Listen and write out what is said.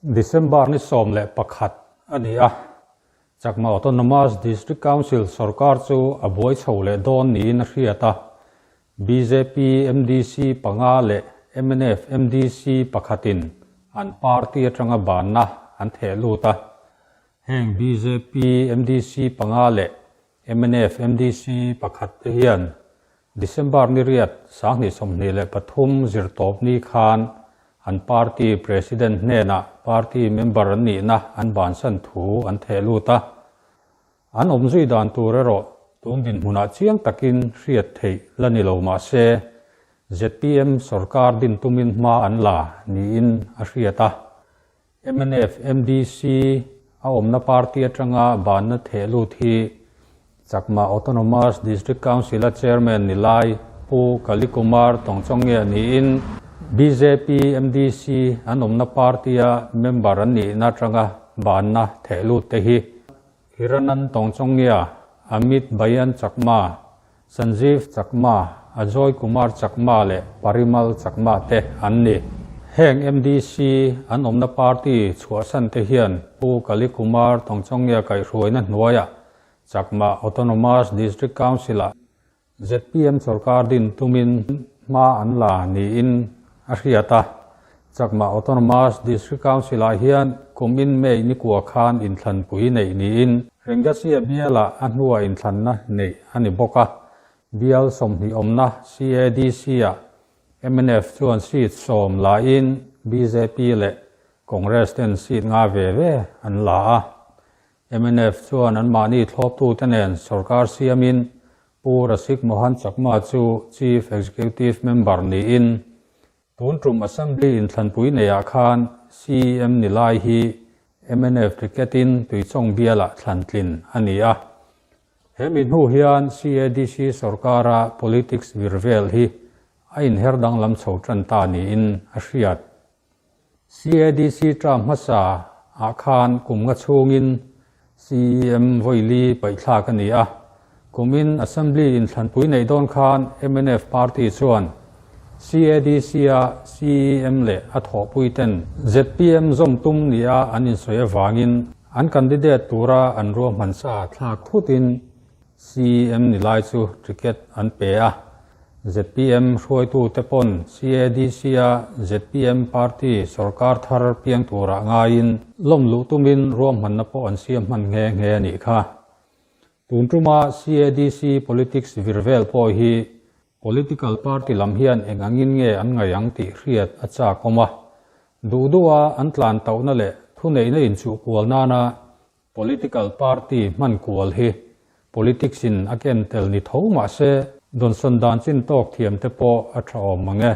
December ni 11 a ni a, Chakma Autonomous District Council sorkar chu a buai chho leh dawn niin a hriat a, bjp MDC panga leh mnf MDC pakhatin an party atanga banna an theh lut a. Heng bjp MDC panga leh mnf MDC pakhat te hian December ni riat 2023 zirtawp ni khan an party president hnenah party member an nihna an bansan thu an theh lut a. An awmzui dan tur erawh tun dinhmunah chiang takin hriat theih la ni lo mah se, zpm sorkar din tumin hma an la niin a hriat a. Mnf MDC a awmna party atanga banna theh lut hi Chakma Autonomous District Council-a Chairman ni lai Pu Kali Kumar Tongchongia niin bjp MDC an awmna party-a member an nihna atanga banna theh lut te hi Hiranan Tongchongia, Amit Bayan Chakma, Sanjeev Chakma, Ajoy Kumar Chakma leh Parimal Chakma te an ni. Heng MDC an awmna party chhuahsan te hian Pu Kali Kumar Tongchongia kaihhruaina hnuaiah Chakma Autonomous District Council-ah zpm sorkar din tumin hma an la niin a hriat a. Chakma Autonomous District Council-ah hian kumin May nikua khan inthlanpui neih niin Rengasia bialah a hnua inthlanna neih a ni bawk a. Bial 20 awmna CADC-ah mnf chuan seat 10 lain bjp leh Congress ten seat nga ve ve an la a. Mnf chuan anmahni thlawptute nen sorkar siamin Pu Rasik Mohan Chakma chu Chief Executive Member niin Tun tum Assembly inthlanpui neiah khan CEM ni lai hi mnf ticket-in Tuichawng bialah thlantlin a ni a. He mi hnu hian CADC sorkara politics vir vel hi a inher danglam chho tan ta niin a hriat. CADC term hmasa ah khan kum nga chhungin CEM vawi paihthlak a ni a. Kumin Assembly inthlanpui neih dawn khan mnf party chuan CADC a CEM leh a thawhpui ten zpm zawm tum nia an insawi avangin an candidate tura an ruahman sa thlak thutin CEM ni lai chu ticket an pe a. Zpm hruaitute pawn CADC a zpm party sorkar thar piang turah ngaiin lawm luh tumin ruahmanna pawh an siam hman nghe nghe a nih kha. Tun tuma CADC politics vir vel pawh hi political party lam hian eng angin nge an ngaih ang tih hriat a chak awm a. Duh duha an tlan tauhna leh thuneihna inchuh kual nana Political party hman kual hi politics in a ken tel ni tho mah se, dawnsawn dan chin tawk thiam te pawh a tha awm mang e.